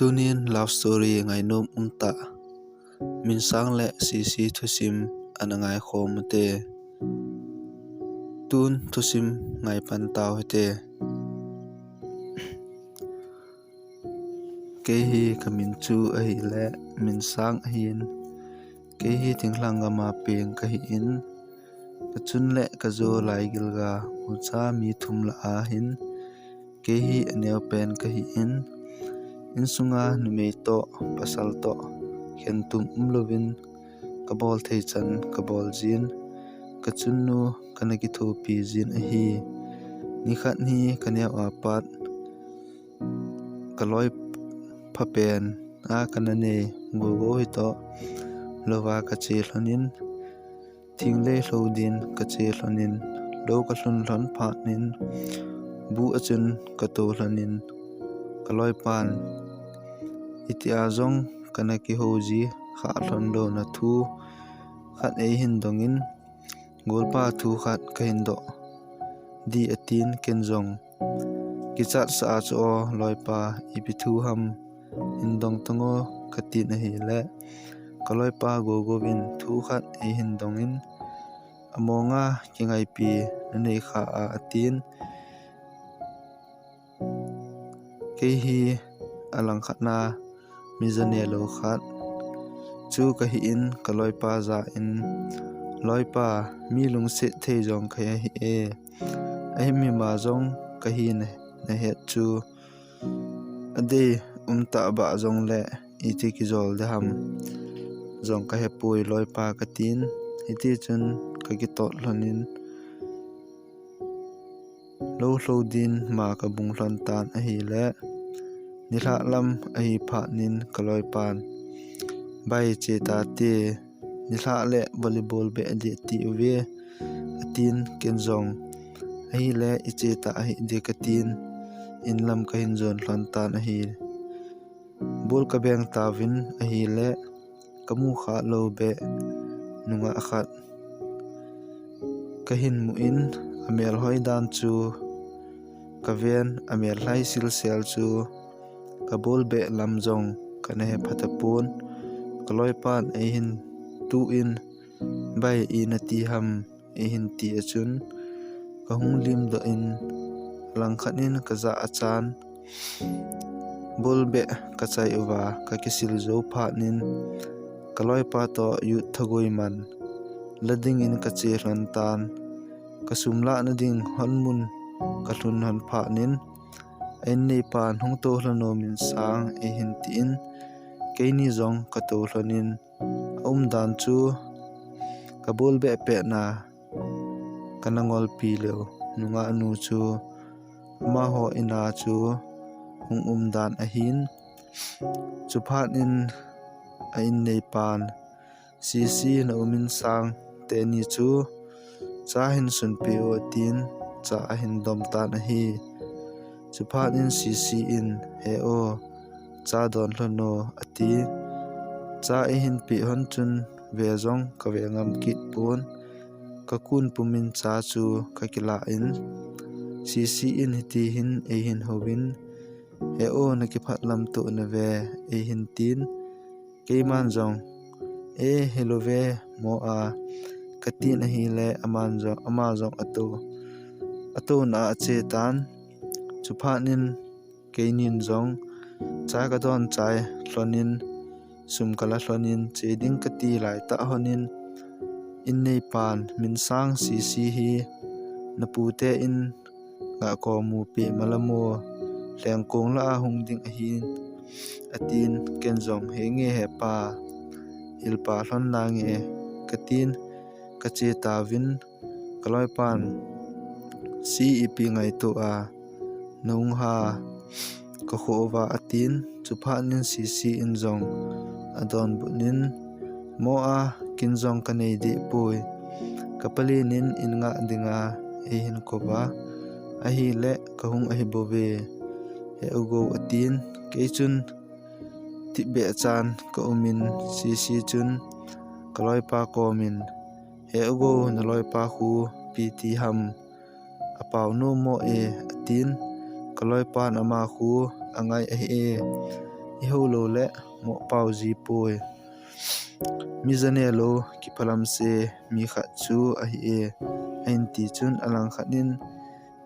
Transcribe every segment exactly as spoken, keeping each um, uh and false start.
Tunin love story ngainom umtah Minsang le Sisi thusim ana ngaikhom ute. Tun thusim ngaipan tau hite. Kei hi kamin chu ahile Minsang ahin. Kei hi thinglhang gama peng kahin. Kachun le kajo laigilga ucha mi thum lah ahin. Kei hi aneopen kahin. Insunga numei toh pasal toh khentum umlouvin kabol thei chan kabol jin. Kachunnu kana kithopi jin ahi. Nikhat hi kaneo apat kaloi phapen a kana nei Gogo hitoh louva kache lhonin, thinglei lhou din kache lhonin, lou kalhun lhon phatnin, bu achun kato lhonin, kaloipan itia jong kana kihouji kha lhon louna thu khat eihin dongin, golpa thu khat kahin doh di atin, ken jong kichatsah a chu, O loipa, ipi thu ham hin dong tango katin ahile, kaloipa Gogovin thu khat eihin dongin, amonga kingaipi nanei kha a atin. Kei hi alangkhatna mi janelou khat chu kahin, kaloipa jah in, Loipa, mi lungset thei jong kahi e. Ahimhim a jong kahi nahet chu, adei umtah bah jongle iti kijol ding ham jong kahepoi loipa katin. Hitichun kakitot lhonin, lou lhou din ma kabung lhon tan ahile, nilhah lam ahi phatnin kaloipan, Bai, che tate, nilhah le volleyball beh ding atiuve, atin, ken jong, Ahile iche ta ahi ding katin, inlam kahin jon lhon tan ahi. Ball kabeng tauvin ahile, kamu kha lou beh nungah khat kahin mun, amel hoi dan chu kaven, amel lhai silsel chu, ka ball beh lam jong kana hepha tapon. Kaloipan eihin tuin, Bai, ina ti ham, eihin ti achun, kahung limdoh in, alangkhat in kajah achan, ball beh kachai uva kakisil jou phatnin, kaloipa toh youth thagoi man la dingin kache lhon tan, kasum lahna ding lhon mun kalhun lhon phatnin, a-inneipan, Hung to lhon o Minsang, eihin tin, keini jong kato lhonin, aumdan chu ka ball beh petna kana ngolpi leu nungah nu chu amaho in'a chu hung umdan ahin. Chuphat in a-inneipan, Sisi, na u Minsang teni chu cha hin sunpeh o, atin, cha ahin dom tan ahi. Chuphat in Sisi in, He o, cha don lhon o, ati. Cha eihin peh lhon chun ve jong kave ngam kit pon, kakun pumin cha chu kakilah in, Sisi in hiti hin eihin houvin, He o, nakiphat lam toh nave, eihin tin, keiman jong, E, hilou ve, mo a, katin ahile, aman jong, ama jong ato, atona a ache tan. Chuphat in keinin jong cha kadon chai lhonin, sum kala lhonin, che ding kati laitah lhonin, inneipan, Minsang, Sisi hi napute in ngah komu peh malam o, lengkong lah a hung ding ahin, atin, ken jong, Henge hepa, hilpa lhon nange, katin, kache tauvin, kaloipan, Si, ipi ngaito a nahung ha, kakhoh uva, atin. Chuphat in Sisi in jong adonbut in, Mo a, kin jong kanei deh poi, kapalen in in ngah dinga eihin kouva, ahile kahung ahibouve, He u Go, atin. Kei chun thipbeh chan kaumin, Sisi chun kaloipa komin, He u Go, naloipa khu ipi ti ham, apao nom mo e, atin. Kaloipan ama khu angai ahi e, ihou lou le mohpau ji poi. Mi janeh lou kiphalam se mi khat chu ahi e, ahin ti chun alangkhat in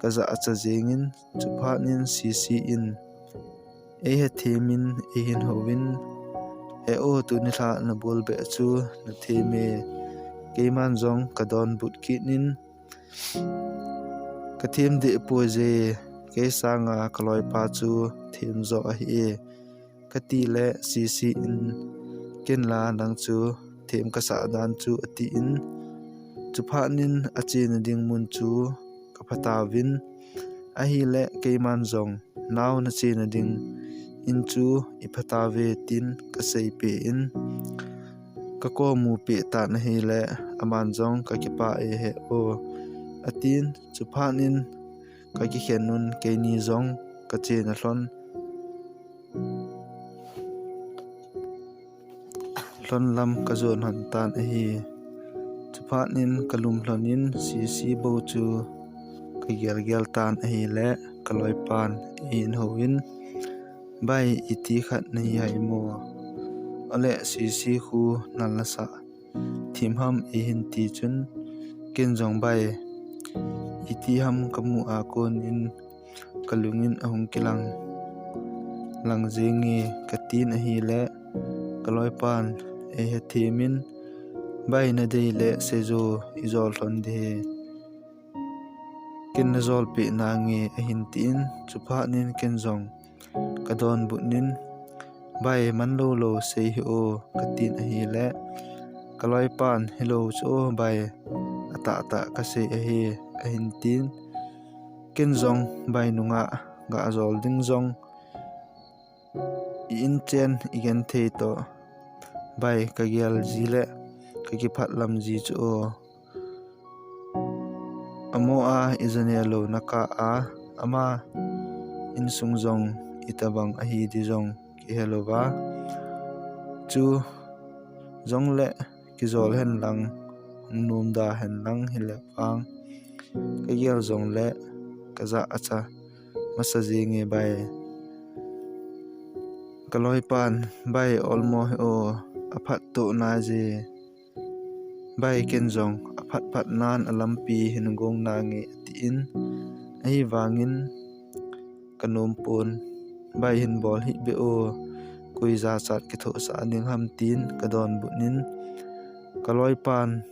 kajah acha jengin, chuphat in Sisi in eihe themin eihin houvin, "He o, tuni lha nabol beh chu nathem e, keiman jong kadonbut kit in, kathem deh poi je, kei sanga kaloipa chu them jo ahi e, kati le Sisi in, ken la nang chu them kasah dan chu," atin, chuphat in achena ding mun chu kaphatauve, ahile keiman jong, "Nao, nachena ding in chu iphatauve," tin kaseipeh in, kakomu peh tan ahile, aman jong, "Kakipah e he o," atin, chuphat in kakikhen un keini jong kachena lhon lhon lam kajon lhon tan ahi. Chuphat in kalum lhon in Sisi bou chu kagelgel tan ahile, kaloipan eihin houvin, "Bai, iti khat nahi ham o? Ole Sisi khu nalhasah them ham?" eihin ti chun, ken jong, "Bai, iti ham kamu a kon in kalung in ahung kilang lang jenge," katin ahile, kaloipan eihe themin, "Bai, nadei le seijo, ijol lhon ding ahi, ken najolpeh nange," ahin tin, chuphat in ken jong kadonbut in, "Bai, man lou lou sei hih o," katin ahile, kaloipan, "Hilou chu o bai, atahtah kasei ahi," ahin tin, ken jong, "Bai, nungah gajol ding jong i-in chen igenthei toh, bai, kagel ji le kakiphat lam ji chu o, amo a ijaneh louna kah a, ama insung jong itobang ahi ding jong kihelouva, chu jongle kijol hen lang, hung nomda hen lang, hile vang kagel jongle kajah acha masa jenge bai." Kaloipan, "Bai, olmo hih o, aphat toh naije, bai, ken jong aphat phat nan alampi hin gong nange," atin, "Ahivangin kanom pon, bai, hin bol hih beh o, koi jachat kithohsah ding ham?" tin kadonbut in, kaloipan,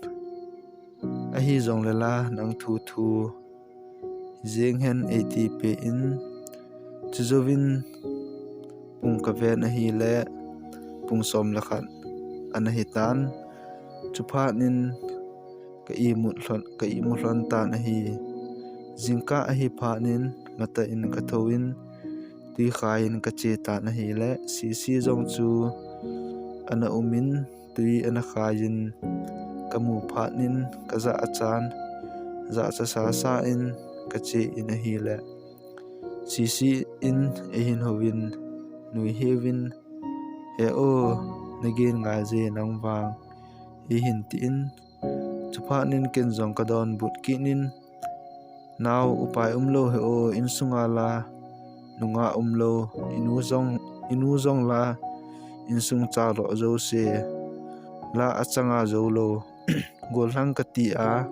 "Ahijongle la, nang thu thu jeng hen," eiti peh in, chujouvin pung kaven ahile, pung som le khat ana hitan, chuphat in ka imut lhon, ka imu lhon tan ahi. Jingkah ahi phat in matah in kathouvin, twikhai in kache tan ahile, Sisi jong chu ana umin, twi ana khai in kamu phat in kajah achan, jachat sasa in kache in ahile, Sisi in eihin houvin, nuiheuvin, "He o, nagin ngaije nang vang," eihin tin, chuphat in ken jong kadonbut kit in, "Nao, upai umlou hih o, insunga la nungah umlou, inu jong, inu jong la insung chalo jouse la achanga joulou, gollhang kati a,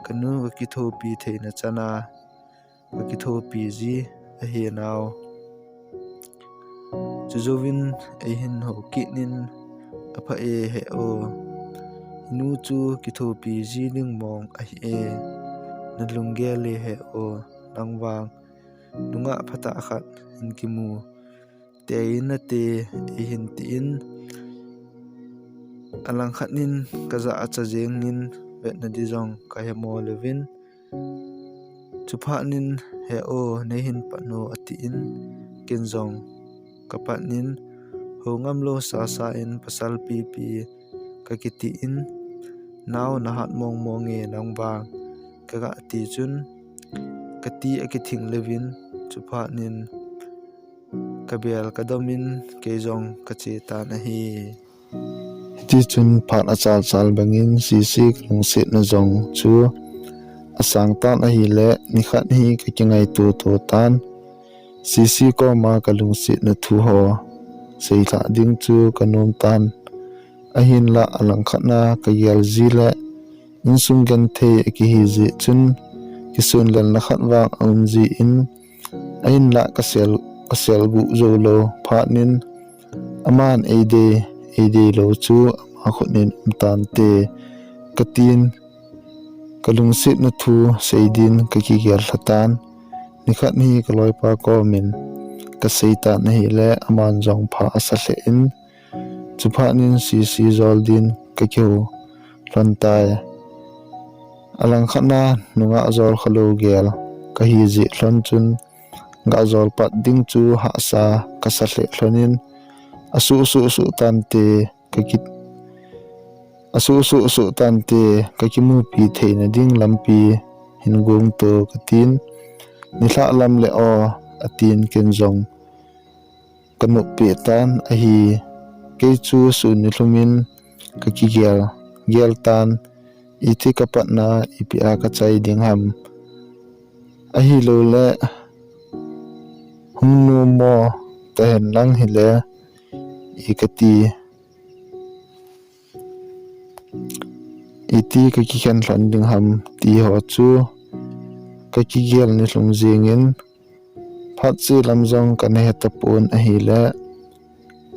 kanu kakithopi theina chana kakithopi ji ahi nao. Chujouvin eihin hou kit in, apha e he o, inu chu kithopi ji ding mong ahi e, nalunggel e he o, nang vang nungah phatah khat hin kimu tei nate," eihin tin, alangkhat in kajah acha jengin, vetna ding jong kahemo louvin, chuphat in, "He o, neihin pat o," atin, ken jong kapat in, hou ngamlou sasa in pasal pipi kakiti in, "Nao, nahat mong mong e nang vang," kagah ti chun, kati akithing louvin, chuphat in kabel kadom in kei jong kache tan ahi. Hitichun phat achal chal bangin Sisi kalungsetna jong chu asang tan ahile, nikhat hi kakingaito to tan, Sisi koma kalungsetna thu ho seilhah ding chu kanom tan. Ahinlah alangkhat na kagel ji le insung genthei akihi jeh chun kisunlelna khat vang aum jin, ahinlah kasel, kasel guh jou lou phat in aman eidei, eidei lou chu ama khut in um tante katin, kalungsetna thu seidin kakigel lha tan. Nikhat hi kaloipa komin kasei tan ahile aman jong pha asa lheh in, chuphat in sisi jol din kakihou lhon tai. Alangkhat na nungah jol khalou gel kahi jeh lhon chun, gah jol pat ding chu hahsa kasa lheh lhon in, asuh suh suh tante kaki, asuh suh suh tante kakimupi theina ding lampi hin gong to katin, nilhah lam le o, atin ken jong kanopeh tan ahi. Kei chu sun nilhum in kakigel, gel tan, iti kapatna ipi a kachai ding ham. Ahilou le hung nom mo tahen lang hile ikati, iti kakikhen lhon ding ham ti ho chu kakigel nilhum jeng in, phat che lam jong kana he tapon ahile,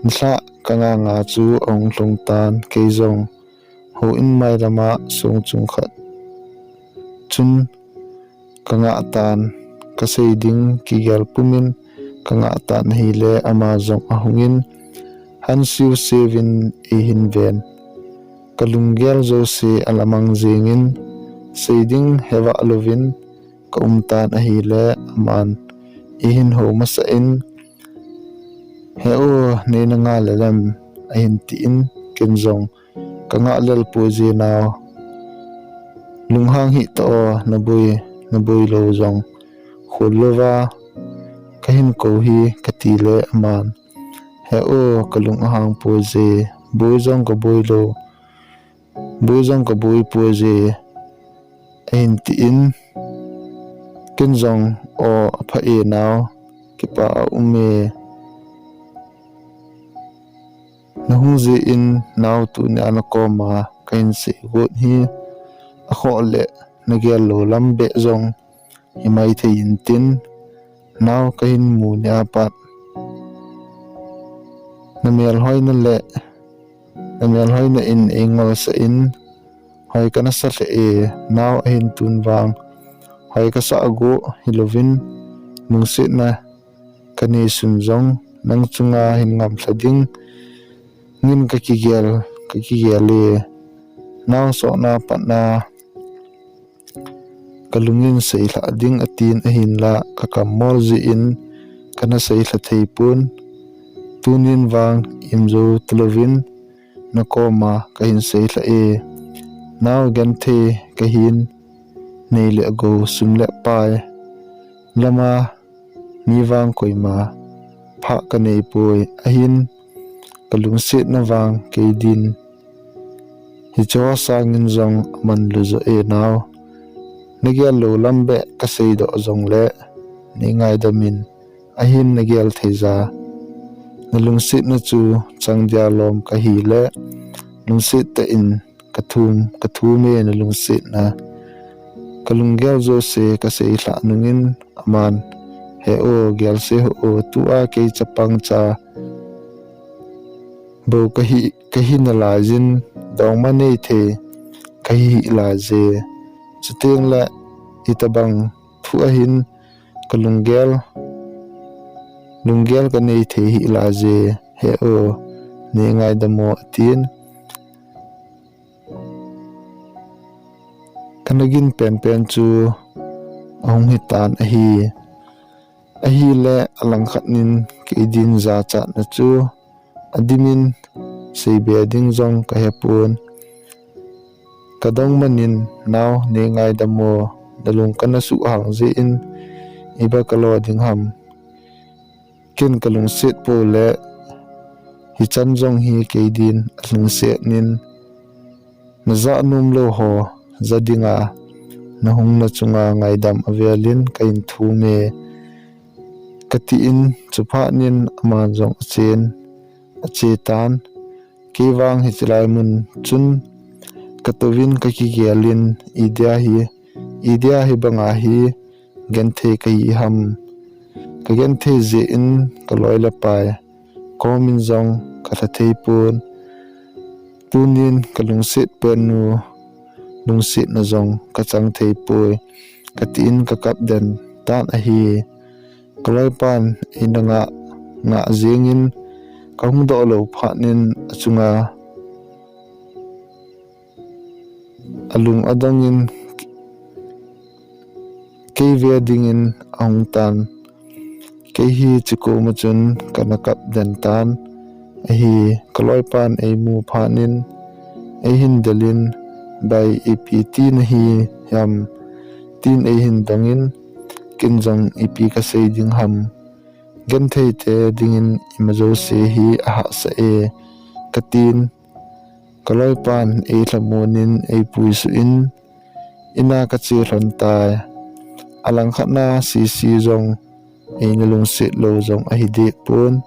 nilhah kanga nga chu ahung lhung tan, kei jong houin mai lama song chung khat chun kangah tan, kasei ding kigel pumin kangah tan ahile ama jong ahung in, hansiu seuvin eihin ven. Kalunggel jouse alamang jeng in, sei ding hevah louvin kaum tan ahile aman eihin hou masa in, He o, nei nanga lelem, ahin tin, ken jong kangah lel poi je nao. Lunghang hih ta o, naboi, naboi lou jong khol louva kahin kou hi kati le aman, He o, kalung ahang poi je, boi jong kaboi lou, boi jong kaboi poi je, ahin tin, ken jong, O, apha e nao, kipa aum e. Nahung jeh in nao, tunia nakoma kahin sei got hi akhoh le nagel lou lam beh jong himai thei intin, nao, kahin mu nia pat namelhoina le, namelhoina in eingolsah in, hoi kana sa lheh e, nao, ahin tun vang hoi kasah go hilouvin, lungsetna kanei sun jong nang chunga hin ngamlha dingin kakigel, kakigel e, nao, sotna patna kalungin seilhah ding atin, ahinlah kakammol jeh in kana seilha thei pon. Tunin vang imjou talouvin nakoma kahin seilha e, nao, genthei kahin, nei le gou, sum le pai lama mi vang koima phah kanei poi, ahin kalungsetna vang kei din hicheho sangin jong amanlu jo e nao. Nagel lou lam beh kaseidoh jongle nei ngaidam in, ahin nagel thei ja. Nalungsetna chu chang dia lom kahile lungset tah in kathum, kathum e nalungsetna. Kalunggel jouse kaseilhah nungin aman, He o, gelse ho o, tua kei chapang cha bou kahi, kahi nalaiyin, dongma nei thei kahi hih laiye. Chutengle itobang thu ahin kalunggel, lunggel kanei thei hih laiye. He o, nei ngaidam o, atin. Kana gin penpen chu ahung hitan ahi. Ahile alangkhat in kei din jachatna chu adimin seibe ding jong kahepon. Kadongman in, Nao, nei ngaidam o, nalung kana suhhang jeh in iba kalo ding ham. Ken kalungset poule hichan jong hi kei din alungset in, najah nom lou ho ja dinga nahungna chunga ngaidam avelin kahin thum e, katin, chuphat in aman jong achen. ache tan. Kei vang hiche lai mun chun katouvin kakigelin, idia hi, idia hi banga hi genthei kahi ham. Kagenthei jeh in kaloi le pai komin jong kalha thei pon. Tunin kalungset pennu lungsetna jong kachang thei poi, katin kakap den tan ahi. Kaloipan eina ngah, ngah jengin kahung doh lou phatnin achunga alung adongin kei ve dingin ahung tan. Kei hi chukoma chun kana kap den tan ahi. Kaloipan eimu phatnin eihin delin, "Bai, ipi ti nahi ham?" tin eihin dongin, ken jong ipi kasei ding ham. Genthei te dingin ima jouse hi ahahsa e, katin. Kaloipan eilhamonin eipuisuh in ina kache lhon tai. Alangkhatna Sisi jong eina lungset lou jong ahi deh pon.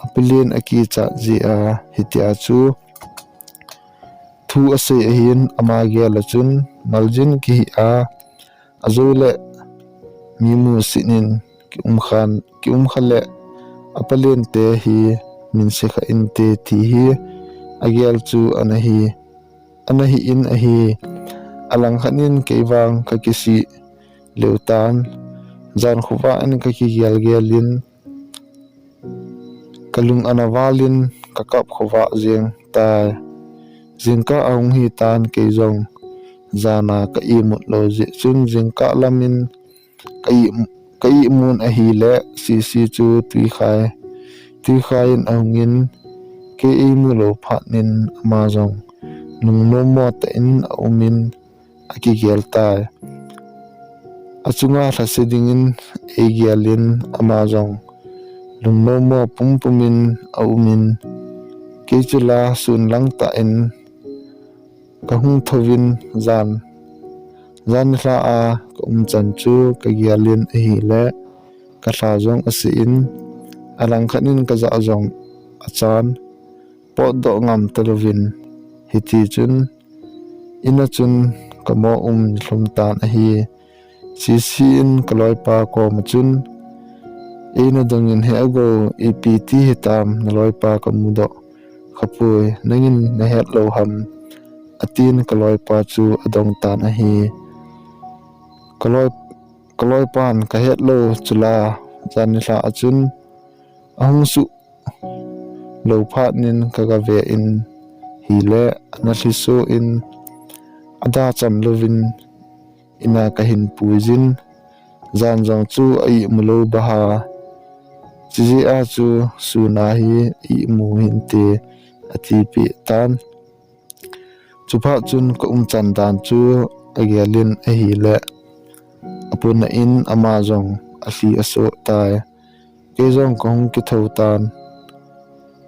Apalen akichat jeh a hitia chu thu asei ahin, ama gel a chun maljin kihi a, ajou le mi musit in kium khan, kium kha le apalen te hi min se kha inte ti hi agel chu ana hi, ana hi in ahi. Alangkhat in kei vang kakisih leu tan. Jan khovah in kakigel gel in kalung ana valin kakap khovah jeng tai. Jingkah ahung hi tan, kei jong jana ka imut lou jeh chun jingkah lamin ka i, ka imun ahile Sisi chu tuikhai, tuikhai in ahungin kei eimu lou phatnin ama jong lungnom mo tah in aumin akigel tai. Achunga lhase dingin eigelin ama jong lungnom mo pumpumin aumin, kei chu la sun lang tah in kahung thouvin jan, jan nilhah a kaumchan chu kagelin ahile kalha jong ase in, alangkhat in kajah jong achan, potdoh ngam talouvin, hitichun ina chun kamo um nilhum tan ahi. Sisi in kaloipa koma chun eina dongin, "He ago, ipi ti hitam, naloipa kamudoh khapoi, nangin nahet lou ham?" atin kaloipa chu adong tan ahi. Kaloi, kaloipan kahet lou chula, jan nilhah a chun ahung suh lou phatnin kagave in hile ana lhiso in ada cham louvin ina kahin puijin, jan jong chu a imu lou baha, chijeh a chu suna hi a imu hinte atipeh tan. Chuphat chun kaumchan dan chu agelin ahile apuna in ama jong alhi asoh tai. Kei jong kahung kithou tan.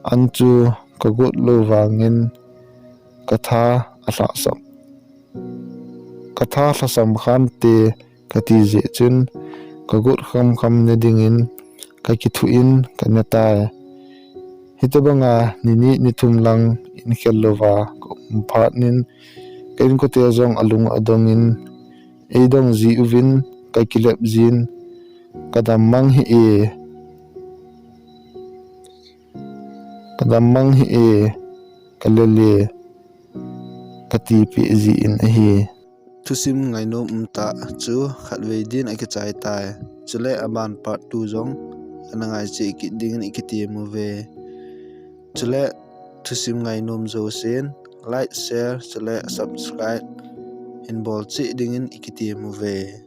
An chu kagot lou vangin katha alhasam, katha lhasam khante kati jeh chun kagot khamkham ne dingin kakithuh in kane tai. Hitobanga nini nithum lang inkhel louva kaum phatnin ka inkote jong alung adongin eidong jiuvin kakilep jin, "Kadam mang hih e, kadam mang hih e, kalel e," katipeh jin ahi. Thusim ngainom umtah chu khatvei din akichai tai. Chule aban part two jong ana ngaiche kit dingin ikitem uve. Chule thusim ngainom jousen like, share, chule subscribe hin bol cheh dingin ikitem uve.